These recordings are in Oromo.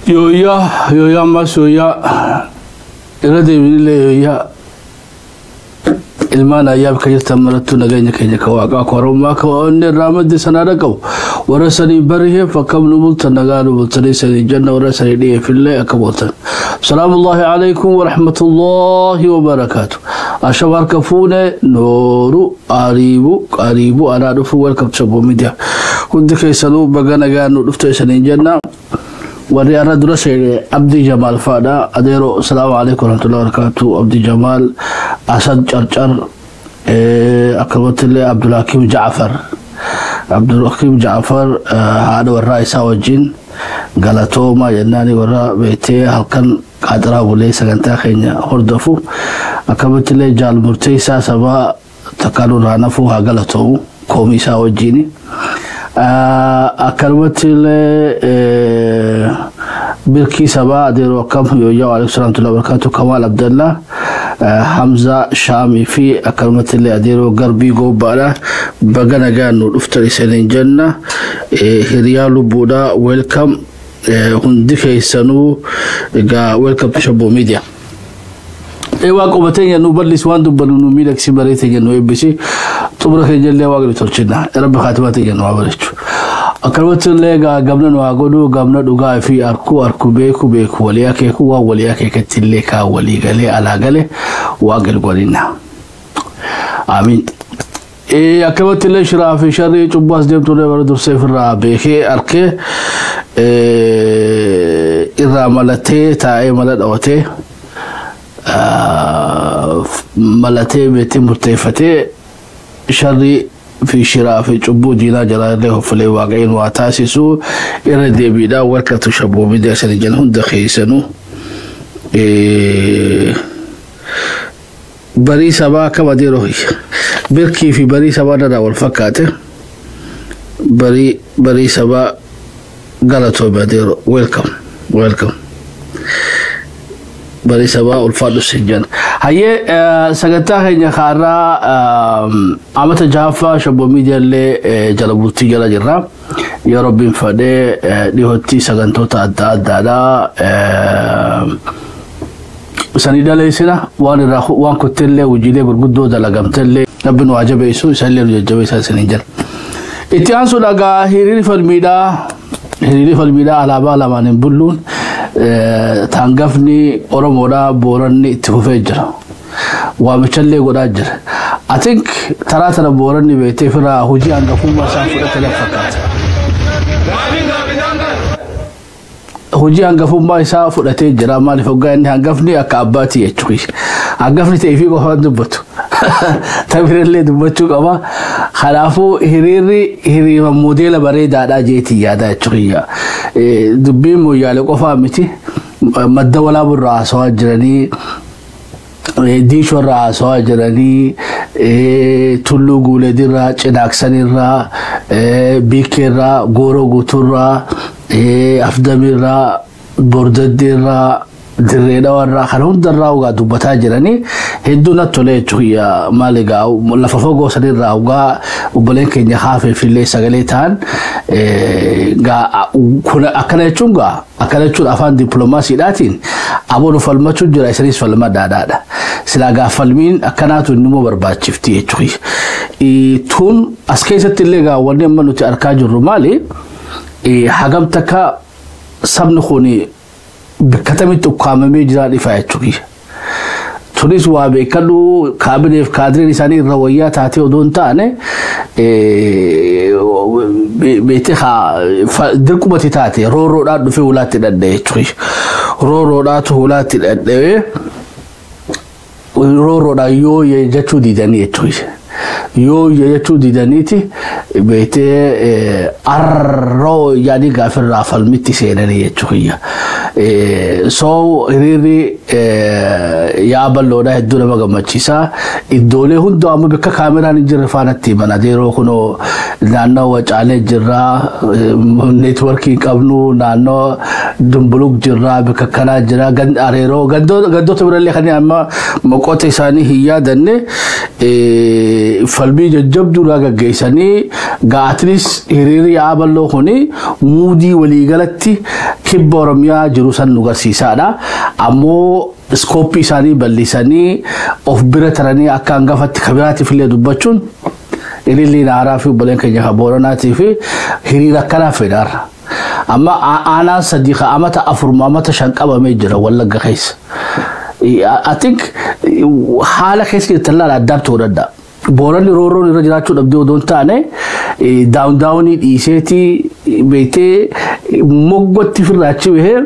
Yooyyaa yooyyaa ammas yooyyaa irra deebinillee yooyyaa ilmaan ayyaa bakka jirtan marattuu nageenya keenya ka waaqaa ka orommaa ka onni irraa madde sanaa dhaqabu warra sanii bariheef akkam nu bultan nagaa nu bultanii sanii janna warra sanii dhiyeefillee akka bultan. Salaamullahi alaikum wa rahmatullahi wa barakaatu. Ashaba harka fuune nooru ariibu qariibu anaa dhufu welcome to Shabboo Media. Hundi keessanuu baga nagaa nu dhufte sanii janna. Warri arra dura seene Abdii Jamaal faadha. Adeero salaamu alaikum warahmatullahi wabarakatuh. Abdii Jamaal, Asad Carcar, akkamatti illee Abdulhakim Jaafar. Abdulhakim Jaafar haadha warraa isaa wajjin galatooma jennaani warra beektee halkan qaaxiraa bulee sagantaa keenya hordofu. Akkamatti illee jaal murteessaa sabaa takkaa nurraa nafuu haa galatoomu koomii isaa wajjini. Akkanumatti illee birkii sabaa adeeroo akkam yooyyaa waalaikum salaam tullaa barakaatu Kamaal Abdallaa Hamza Shaamii fi akkanumatti illee adeeroo garbii goobbaadha baga nagaan nu dhuftan isiniin jenna hiriyaa lubbuudha welcome hundi keessanuu egaa welcome to Shabboo Media. Waaquma teenya nu bal'isi waan dubbannu nu miidhagsi baree teenya nu eebbisi xumura keenya illee waaqni tolchina rabbi kaatimaa teenya nu haa bareechu. Akkanumatti illee egaa gamna nu haa godhu gamna dhugaa fi arkuu arkuu beeku beeku walii akeeku waan walii akeekatti illee kaa walii galee alaa gale waaqni godhina. Amiin. Akkanumatti illee shiraa fi sharrii cubbuu as deemtu illee bara dursee ofirraa beekee arkee irraa malatee taa'ee mala dhawatee malatee beektee murteeffatee sharrii fi shiraa fi cubbuu diinaa jalaa illee hoffalee waaqayyoon waa taasisu irra deebiidhaan warqatu Shabboo Media sanii jala hunda keessanuu. Barii sabaa akkam adeeroo birkii fi barii sabaa darraa wal fakkaate barii barii sabaa galatoomi adeeroo welcome welcome. Barii sabaa ulfaadhu siin jenna. Hayyee sagantaa keenya kaarraa amata jahaffaa Shabboo Media illee jala bultii jala jirra. Yoo rabbiin fedhee dhihootti sagantoota adda addaadhaa isanii dhaleessina waan irraa waan kuttellee hojiilee gurguddoo dalagamtellee rabbi nu haa jabeessu isallee nu jajjabeessaa isiniin jenna. Itti aansuun egaa hiriirri falmiidhaa hiriirri falmiidhaa alaabaa lamaan hin bulluun taangafni Oromoodhaa Booranni itti fufee jira. Waamichallee godhaa jira. I think taraa tana Booranni beektee firaa hojii hangafummaa isaan fudhate fakkaata. Hojii hangafummaa isaa fudhatee jira. Maaliif hoggaa inni hangafni akka abbaatii jechuudha. Hangafni ta'ee fi qofaan dubbatu. Tamirallee dubbachuu qaba. Kanaafuu hiriirri hiriira moodeela bareedaadhaa jeetii yaada jechuudha. Dubbiin mooyyaalee qofaa miti. Madda walaabuu irraa haasawaa jiranii. Diishoo irraa haasawaa jiranii. Tulluu Guuleedirraa, Cinaaksanirraa, Biikkeerraa, Gooroo Guutuurraa, Afdamirraa, Bordaddeerraa, Dirree Dhawarraa kan hundarraa ugaa dubbataa jiranii hedduu natti tolee jechuudha. Maal egaa lafa fagoo sanirraa ugaa obboleen keenya haafeef illee sagalee ta'an akkana jechuun gaa akkana jechuun afaan dippiloomaasiidhaatiin aboon falmachuu jira isinis falmadhaadhaadha. Silaa gaa falmiin akkanaatu inni immoo barbaachifti jechuudha. Tun as keessatti illee gaa wanni amma nuti argaa jirru maali? Hagam takka sabni kun bakka tamitti ukkaamamee jiraa dhifa jechuudha. Tunis waa beekadhu kaabineef kaadireen isaanii irra wayyaa taatee odoo hin taane beektee dirqumatti taate roorroodhaan dhufee hulaatti dhadha'e jechuudha. Roorroodhaatu hulaatti dhadha'ee roorroodhaan yoo jechuu diidanii jechuudha. Yoo jechuu diidaniiti beektee arroo yaadii gaafirraa falmitti seenanii jechuudha. So hiriirri yaa bal'oodha hedduu nama gammachiisa. Iddoolee hundaa ammoo bakka kaameraan hin jirre faanatti himan. Adeeroo kunoo naannoo Wacaalee jirraa neetworkii qabnu naannoo Dumbuluk jirraa bakka kanaa jira areeroo gandoota birallee kan amma maqoota isaanii hin yaadanne falmii jajjabduudhaa gaggeessanii gaatinis hiriirri yaa bal'oo kuni muudii waliigalatti Kibba Oromiyaa jiru san nu garsiisaadha. Ammoo scope isaanii bal'isanii of bira taranii akka hangafatti kabiraatiif illee dubbachuun ililliin haaraa fi obboleen keenya kan Booranaatii fi hiriira akkanaa fedhaarra. Amma aanaan 3 ka amata 4 amata 5 qabamee jira Wallagga keessa. I think haala keessa jirtan laala addaaf ta'uu danda'a. Booranni roorroon irra jiraachuu dhabdee odoo hin taane, down downii dhiiseetii beektee moggootti ofirraa achi bahee,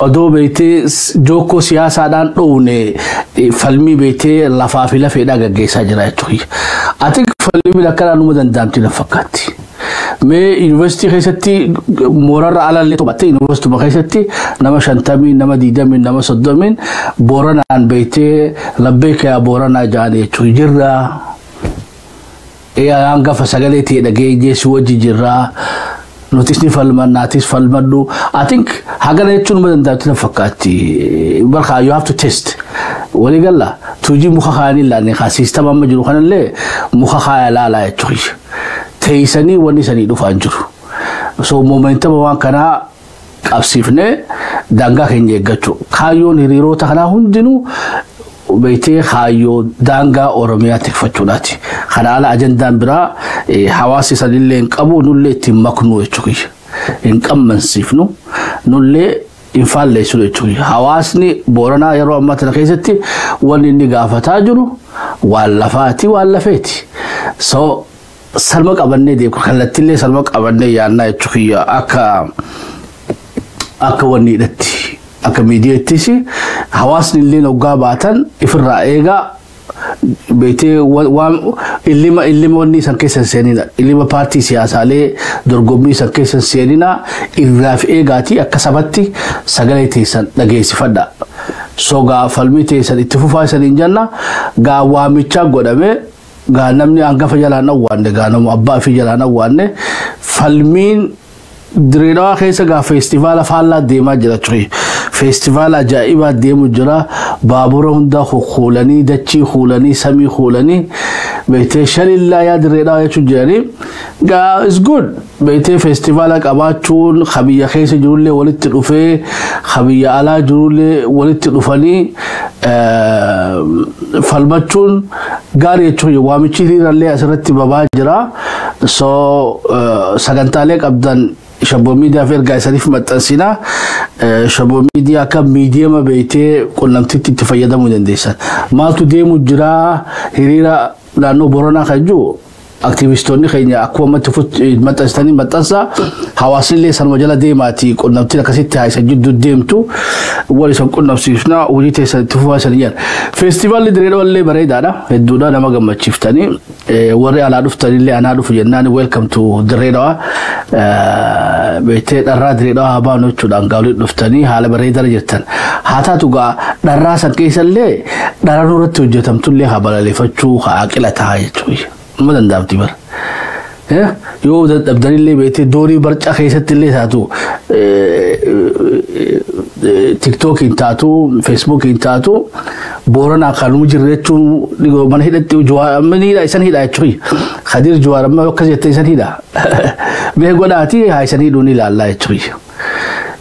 odoo beektee jookoo siyaasaadhaan dhoowne, falmii beektee lafaa fi lafeedhaa gaggeessaa jira jechuudha. I think falmiin akkanaa numa danda'amti na fakkaatti. Mee yuunivarsiitii keessatti moorarra alallee to'attee, yuunivarsiitii keessatti nama 50, nama 20, nama 30 Booranaan beektee "Labbeeka yaa Booranaa" jedhan jechuudha jirra. Hangafa sagalee ta'e dhagee si wajji jirra. Nutis ni falmannaatis falmadhu. I think hagana jechuun numa danda'amti na fakkaatti. Barka you have to test. Walii galla tuujii muka kaayanii ilaalle kaa system amma jiru kanallee muka kaaya laalaa jechuudha. Teessanii wanni sanii dhufaan jiru. So momentum waan kanaa qabsiifnee daangaa keenya eeggachuu. Kaayyoon hiriiroota kanaa hundinuu beektee kaayyoo daangaa Oromiyaa tikfachuudhaati. Kana ala ajandaan biraa hawaasi sanillee hin qabu, nullee ittiin maknu jechuudha. Hin qammansiifnu, nullee hin faalleessinu jechuudha. Hawaasni Booranaa yeroo ammaa tana keessatti wanni inni gaafataa jiru waan lafaati, waan lafeeti. So salma qabannee deemu, kallattiillee salma qabannee yaannaa jechuudha, akka wanni hidhatti. Akka miidiyaattis hawaasni illee hoggaa baatan ifirraa eegaa, beektee waan illima wanni isan keessa seenina, illima paartii siyaasaalee dorgommii isan keessa seenina, irraaf eegaatii akka sabatti sagalee teessan dhageessifadha. So gaa falmii teessan itti fufaa isaniin jenna. Gaa waamichaa godhame, gaa namni hangafa jalaan awwaanne, gaa namu abbaa fi jalaan awwaanne, falmiin Direedawaa keessa gaa feestivaala faallaa deemaa jira ture. Feestivaala ajaa'ibaa deemu jira. Baabura hunda kuulanii, dachii kuulanii, samii kuulanii, beektee shalillaa yaa Direedawaa jechuun jiranii. Gaa is good. Beektee feestivaala qabaachuun kabiyya keessa jirullee walitti dhufee, kabiyya alaa jirullee walitti dhufanii falmachuun gaarii jechuun waamichi hiriirallee asirratti babaa jira. So sagantaalee qabdan Shabboo Miidiyaaf ergaa isaniif maxxansina. Shabboo Miidiyaa akka miidiyama beektee qunnamtiitti itti fayyadamuu dandeessan. Maaltu deemu jira hiriira naannoo Boranaa kan jiru, aktivistoonni keenya akkuma maxxansitanii maxxansa, hawaasni illee sanuma jala deemaati, qunnamtiin akkasitti haa isa jidduu deemtu wal isan qunnamsiifna, hojii teessan itti fufaa isan jedhan. Feestivaalli Direedhaa illee bareedaadha, hedduudha, nama gammachiiftanii warri alaa dhuftanillee anaa dhufu jennaan, welcome to Direedhaa, beektee dharraa Direedhaa haa baanu jechuudhaan gaawlii dhuftanii haala bareedaa jirtan. Haa taatu gaa dharraa san keessallee dharraa nurratti hojjetamtullee haa balaleeffachuu haa aqila ta'a jechuudha. Nama danda'amti bara. Yoo dadhabdanillee beektee doorii barcaa keessatti illee taatu, TikTokiin taatu, Facebookiin taatu, Booranaa kanuma jirre jechuun mana hidhatti ni hidha, isan hidha jechuudha. Kadir Jawaar amma akkas jettee isan hidha. Mee godhaati haa isan hidhuu ni ilaallaa jechuudha.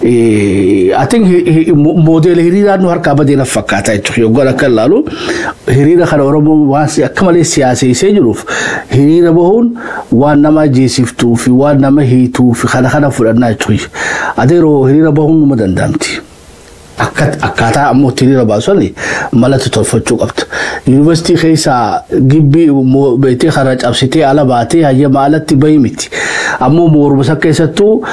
I think moodeela hiriiraa nu harkaa badee na fakkaata jechuudha. Yoggaan akka ilaalu hiriira kana Oromoo waan akka malee siyaaseessee jiruuf, hiriira bahuun waan nama ajjeesiftuu fi waan nama hiituu fi kana fudhannaa jechuudha. Adeeroo, hiriira bahuun numa danda'amti. Akkaataa ammoo hiriira baasan malatti tolfachuu qabda. Yuunivarsiitii keessaa gibbii beektee karaa cabsitee ala baatee hayyama alatti bahi miti. Ammoo morma isa keessattuu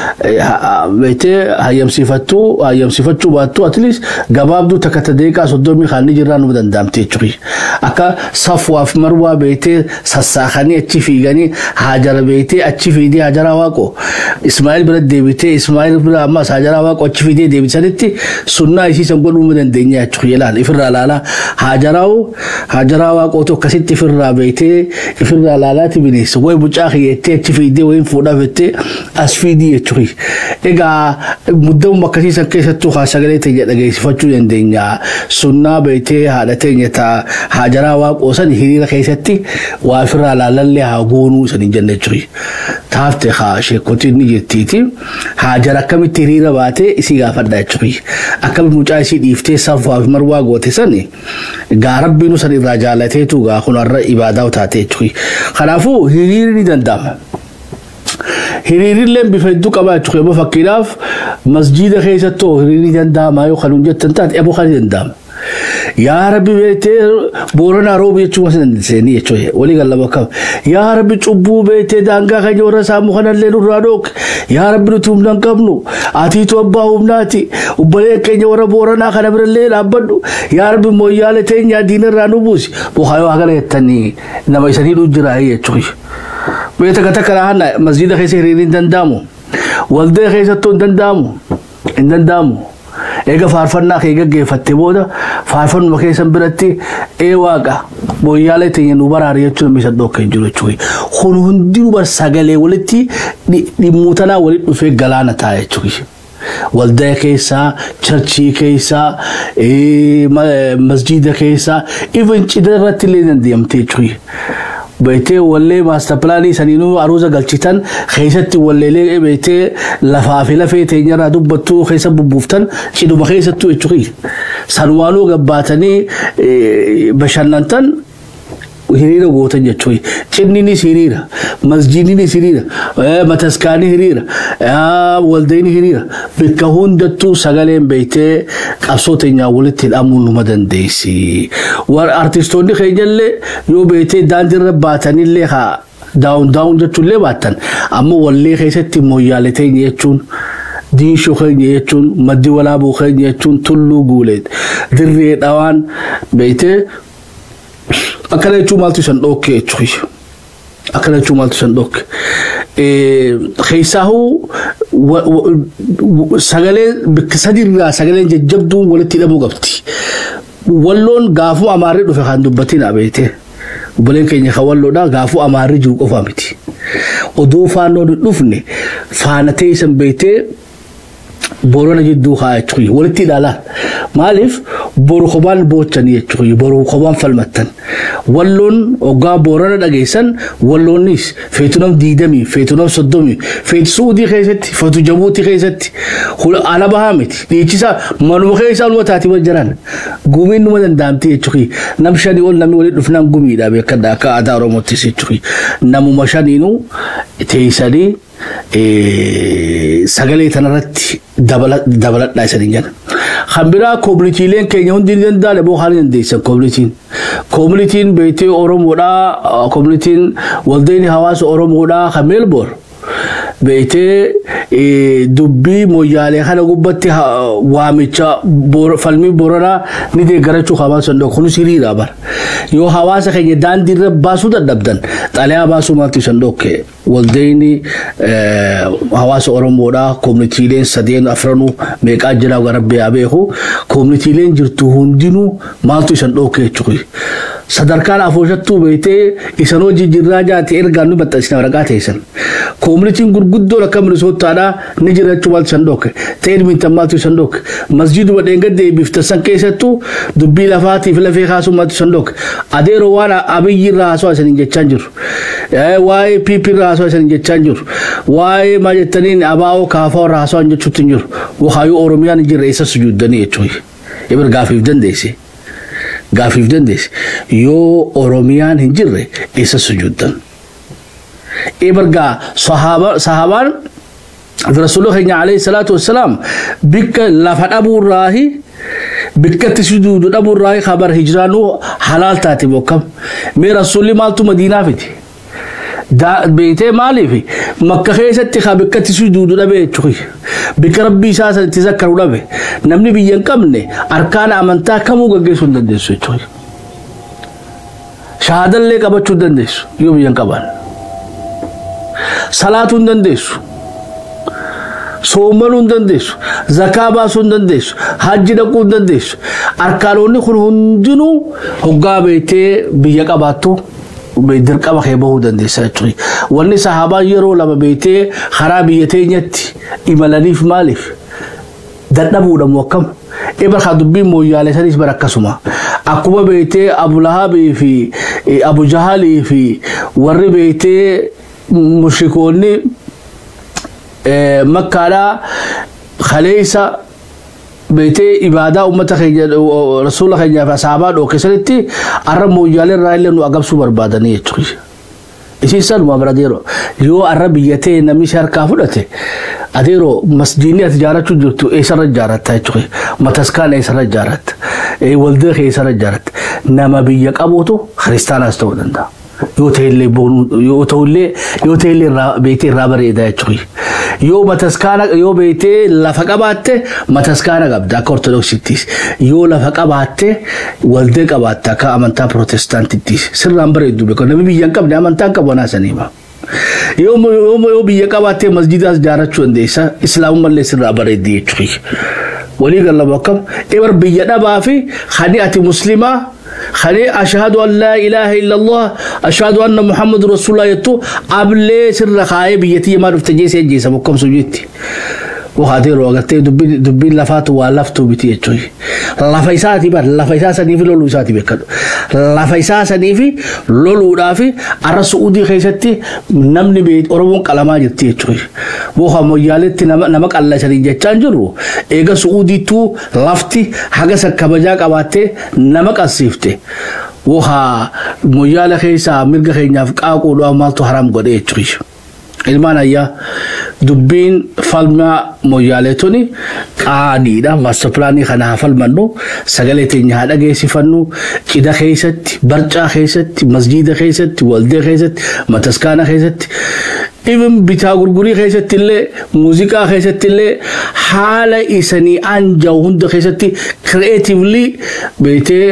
beektee hayyamsiifattuu hayyamsiifachuu baattuu, at least gabaabduu takka ta daqiiqaa 30 kan jirraa numa danda'amti jechuudha. Akka Safwaaf Marwaa beektee sassaakanii achi fiiganii, Haajara beektee achi fiigee Haajaraa Waaqoo Ismaa'eel bira deebitee, Ismaa'eel bira ammas Haajaraa Waaqoo achi fiigee deebisanitti sun. Sunnaa isii san godhuu dandeenya jechuudha. Ilaal ifirraa laalaa Haajaraa'u Haajaraa Waaqootu akkasitti ifirraa beektee ifirraa laalaati bineensa wayi mucaa kiyyettee achi fiidee wayiin fuudhaa fettee as fiidii jechuudha. Egaa muddamuma akkasii san keessattuu haa sagalee teenya dhageessifachuu dandeenya. Sunnaa beektee haadha teenya taa Haajaraa Waaqoo san hiriira keessatti waa ifirraa laalallee haa goonuu saniin jenna jechuudha. Taafte haa sheekotiin ni jettiiti. Haajara akkamitti hiriira baatee isii gaafadha jechuudha. Akkamitti mucaa isii dhiiftee Safwaa fi Marwaa goote sani gaa Rabbiinu san irraa jaalateetu gaa kun har'a ibaadaa taate jechuudha. Kanaafuu hiriirri ni danda'ama. Hiriirillee bifa hedduu qaba jechuudha. Yoo fakkiidhaaf masjiida keessattuu hiriirri danda'ama yoo kan jettan taate eboo kan danda'ama. Yaa Rabbi beektee Booranaa roobu jechuun waan dandeessanii jechuudha. Walii galla bakka. Yaa Rabbi cubbuu beektee daangaa keenya warra saamu kanallee nurraa dhooke. Yaa Rabbi nuti humna hin qabnu. Atiitu abbaa humnaati. Obboleen keenya warra Booranaa kana birallee dhaabbadhu. Yaa Rabbi mooyyaale teenya diinarraa nu buusi. Bukaayoo hagana jettanii nama isanii jira jechuudha. Beekta gata karaa hanna masjiida keessa hiriirri hin danda'amu. Waldee keessattuu hin danda'amu. Hin danda'amu. Eega faarfannaa kee gaggeeffatte booda faarfannuma keessan biratti ee Waaqa mooyyaalee teenya nu baraare jechuun namni isa dhokka hin jiru jechuudha. Kun hundinuu bar sagalee walitti dhimmuutanaa walitti dhufee galaana ta'a jechuudha. Waldaa keessaa, churchii keessaa, masjiida keessaa, even cidha irratti illee danda'amte jechuudha. Beektee wallee master planii saniinuu aruuza galchitan keessatti walleelee beektee lafaa fi lafee teenyarraa dubbattuu keessa bubbuuftan cidhuma keessattuu jechuudha. Sanumaanuu gabbaatanii bashannantan hiriira gootan jechuudha. Cidhninis hiriira, masjiidnis hiriira, mataskaanii hiriira, waldeenii hiriira. Bakka hundattuu sagaleen beektee qabsoo teenyaa walitti hidhamuu numa dandeessi. Artistoonni keenyallee yoo beektee daandiirra baatanillee haa daawun daawun jechuullee baatan ammoo wallee keessatti mooyyaalee teenya jechuun Diinshoo keenya jechuun, Maddi Walaabuu keenya jechuun, Tulluu Guuleet Dirree Dhawaan beektee akkana jechuun maaltu isan dhookke jechuudha. Akkana jechuun maaltu isan dhookke. Keessaahuu sagalee bakka sadiirraa sagaleen jajjabduun walitti hidhamuu qabdi. Walloon gaafuu Amaarri dhufe kan dubbatiin beektee. Obboleen keenya kan Walloodhaa gaafuu Amaarri jiru qofa miti. Oduu Faannoon hin dhufne faana teessan beektee Boorana jidduu haa jechuudha. Walitti ilaalaa. Maaliif boru kophaan boochanii jechuudha. Boru kophaan falmattan. Walloon hoggaa Boorana dhageessan Walloonnis feetu nam 20, feetu nam 30, feetu Suudii keessatti, feetu Jabuutii keessatti ala bahaa miti. Dhiichisa manuma keessaa numa taati wal jiran. Gumiin numa danda'amti jechuudha. Nam shanii ol namni walitti dhufnaan gumiidha beekadha akka aadaa Oromootis jechuudha. Namuma shaniinuu teessanii sagalee tanarratti dabaladhaa isanii jedha. Kan biraa communityileen keenya hundi ni danda'an boo haala dandeessan communityin. Communityin beektee Oromoodhaa, communityin waldeen hawaasa Oromoodhaa kan Meelboor. Beektee dubbii mooyyaalee kana gubbatti waamicha falmii Booranaa ni deeggarachuu hawaasa danda'u. Kunis hiriira bara. Yoo hawaasa keenya daandii irra baasuu dadhabdan xalayaa baasuu maaltu isan dhokke. Waldeenni hawaasa Oromoodhaa communityileen sadeen afranuu meeqaa jira Rabbi haa beeku. Communityileen jirtu hundinuu maaltu isan dhokke jechuudha. Sadarkaan afooshattuu beektee isan hojii jirraa jaate ergaan nu maxxansina waraqaa teessan. Communityin gurguddoon akka Minisootaadhaa ni jira jechuu maaltu isan dhokke. Ta'e Edmonton maaltu isan dhokke. Masjiiduma dheengadde eebbiftan san keessattuu dubbii lafaatiif lafee kaasuu maaltu isan dhokke. Adeeroo waan Abiyyi irraa haasawaa isaniin jechaa jiru. Waa'ee PP irraa haasawaa isaniin jechaa jiru. Waa'ee maal jettaniin abaa'oo kaafaa irraa haasawaa jechuutti hin jiru. Wakaayuu Oromiyaan hin jirre eessa sujuuddanii jechuudha. Ibir gaafiif dandeesse. Gaafiif dandeesse. Yoo Oromiyaan hin jirre eessa sujuuddan. Ibir gaa sahaabaan Rasuulli keenya alayhi salaatu wassalaam bikka lafa dhabuurraahi bikkatti sujuudu dhabuurraahi kabar hijiraanuu halaal taate bokkam. Mee Rasuulli maaltu Madiinaa fide? Beektee maaliif Makka keessatti haa bikkatti sujuudu dhabe jechuudha. Bikka Rabbii isaa itti zakkaru dhabe. Namni biyya hin qabne arkaana amantaa kamuu gaggeessuu hin dandeessu jechuudha. Shahaadallee qabachuu hin dandeessu yoo biyya hin qaban. Salaatuu hin dandeessu. Soomanuu hin dandeessu. Zakaa baasuu hin dandeessu. Hajji dhaquu hin dandeessu. Arkaanonni kun hundinuu hoggaa beektee biyya qabaattu dirqama kee bahuu dandeessa jechuudha. Wanni sahaabaan yeroo lama beektee karaa biyya teenyatti imalaniif maaliif? Dadhabuudha moo akkam? Ebar haa dubbiin mooyyaalee sanis bara akkasuma. Akkuma beektee Abu Lahabii fi Abu Jahalii fi warri beektee mushrikoonni Makkaadhaa kaleessa beektee ibaadaa uummata keenya rasuula keenyaa fi asaabaa dhookkisanitti arra mooyyaalee irraa illee nu agabsuu barbaadanii jechuudha. Isin sanuma bira adeero yoo arra biyya ta'e namni si harkaa fudhate adeero masjiidni ati ijaarrachuu jirtu eessarra ijaarratta jechuudha. Mataskaana eessarra ijaarratta. Waldee kee eessarra ijaarratta. Nama biyya qabuutu kiristaanaas ta'uu danda'a. Yoo ta'ellee boonuu yoo ta'ullee yoo ta'ellee irraa beektee irraa bareeda jechuudha. Yoo mataskaana yoo beektee lafa qabaatte mataskaana qabda akka ortodoksittis. Yoo lafa qabaatte waldee qabaatte akka amantaa pirootestaantittis. Sirraan bareeddu beeku namni biyya hin qabne amantaa hin qabu anaa saniima. Yoo yoo biyya qabaatte masjiidaas ijaarrachuu dandeessa islaamummallee sirraa bareeddi jechuudha. Walii gallama akkam ebar biyya dhabaa fi hani ati muslimaa khani ashhadu an laa ilaaha illallah ashhadu anna muhammadu rasulullah jettu ablee sirra kaayee biyyattii maa dhufte jeesee jeessa bokkomsu jetti. Wahaatee agartee dubbiin lafaatu waa laftuu miti jechuudha. Lafa isaati bar lafa isaa sanii fi loluu isaati beekadhu. Lafa isaa sanii fi loluudhaa fi arra Su'uudii keessatti namni Oromoon qalamaa jirti jechuudha. Booha moyyaaleetti nama qallasanii jechaa hin jirru. Eega Su'uudiittuu lafti haga kabajaa qabaattee nama qalsiifte. Booha moyyaala keessaa mirga keenyaaf qaaquudhaan maaltu haram godhe jechuudha. Ilmaan ayyaa dubbiin falmaa moyyaalee tuni qaaniidha. Master pilaanii kana haa falmannu sagalee teenya haa dhageessifannu cidha keessatti, barcaa keessatti, masjiida keessatti, waldee keessatti, mataskaana keessatti, even bitaa gurgurii keessatti illee, muuziqaa keessatti illee haala isanii anjaa'u hunda keessatti creatively beektee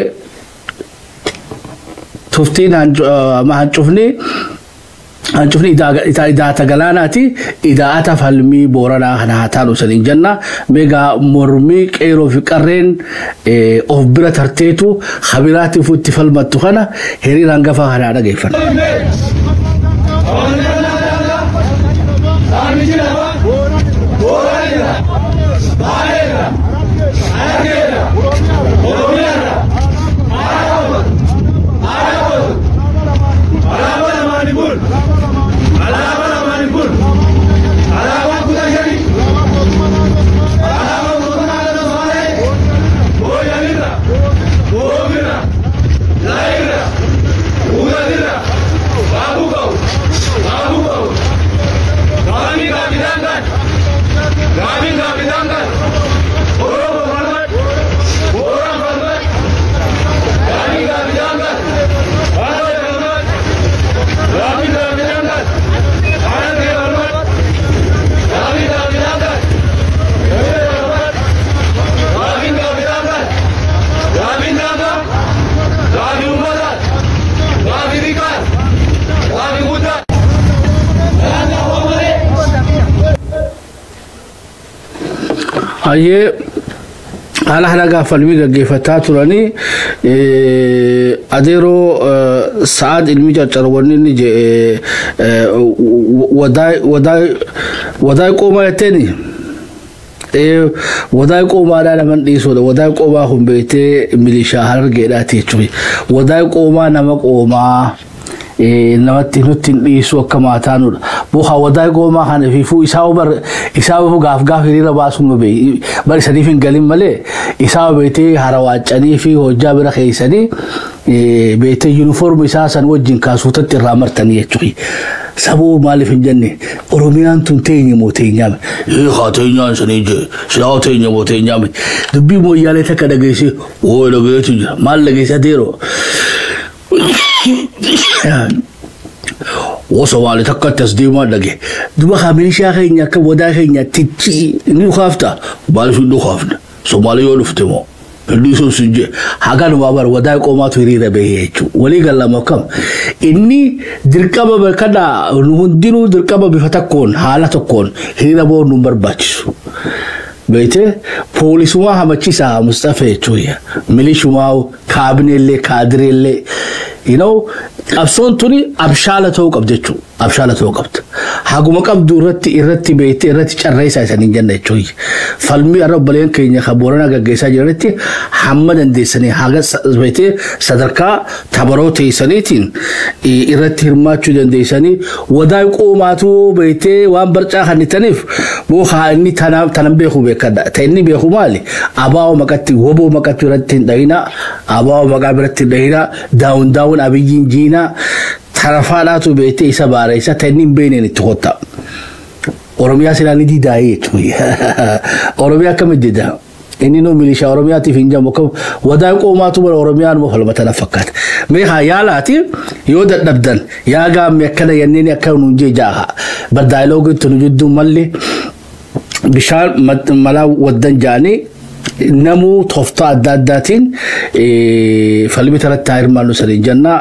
tuftiin hancufni hancufni idaata galaanaati idaata falmii booranaa kana haa taanu saniin jenna meegaa mormii qeeroo fi qarreen of bira tarteetu habiraatiif itti falmattu kana hiriira hangafaa kanaa dhageeffanna. Ayyee haala kana gaafa falmii gaggeeffataa turanii adeeroo sa'aad ilmi carcarwanni inni jedhe wadaay qoomaa jetteeni. Wadaay qoomaadhaa naman dhiisuudha. Wadaay qoomaa kun beektee milishaa harargeedhaati jechuudha. Wadaay qoomaa nama qoomaa namatti nutti hin dhiisu akka maataanudha. Buuhaa wadaay qoomaa kana fiifuu isaa bar isaa gaaf gaaf hiriira baasuun bar isaniif hin galin malee isaa beektee harawaacanii fi hojjaa bira keessanii beektee yuunifoormi isaa san wajjin kaasuutatti irraa martanii jechuudha. Saboo maaliif hin jenne Oromiyaan tun teenye moo teenyaame? Haa teenyaan sanii jee silaa teenye moo teenyaame? Dubbii mooyyaalee takka dhageessee oo dhageetu jira maal dhageesse adeeroo? Somaali takka as deemaa dhage. Duba haa milishaa keenya akka wadaa keenya tichi ni dhukaafta. Maaliif hin dhukaafne? Somaali yoo dhufte moo? Dhiisuun sun jee haganumaa bara wadaa qoomaatu hiriira bahee jechuudha. Walii galama kam inni dirqama kana hundinuu dirqama bifa tokkoon haala tokkoon hiriira bahuun nu barbaachisu. Beekte, poolisumaa hamachiisaa Mustafa jechuudha. Milishumaa, kaabineellee, kaadireellee. Qabsoon tuni abshaala ta'uu qabdi jechuudha. Abshaala ta'uu qabdi. Haguma qabdu irratti beektee irratti carreessaa isanii jenna jechuudha. Falmii har'a obboleen keenya kan Booranaa gaggeessaa jiranitti hamma dandeessanii haga beektee sadarkaa tabaroo teessaniitiin irratti hirmaachuu dandeessanii, wadaa qoomaatu beektee waan barcaa kannitaniif boo haa inni tanan beeku beekadha. Ta inni beeku maali? Abaa'oo maqatti, woboo maqatti irratti hin dhahina. Abaa'oo maqaa biratti hin dhahina. Daawun daawun Abiyyiin jiina. Tarafaadhaatu beektee isa baareessa, ta inni hin beekneen itti kotta. Oromiyaa silaa ni didaayee jechuudha. Oromiyaa akkamitti didaa? Inni nu milishaa Oromiyaatiif hin jamu, akkam wadaa qoomaatu bara Oromiyaa numa falmatan fakkaata. Mee haa yaalaati, yoo dadhabdan yaa gaamme akkana yenneen akka nuun jee jaaha. Bar dialogue nu jidduu malli bishaan malaa waddan jaanii namuu tooftaa adda addaatiin falmi taratti haa hirmaannu saniin jennaa.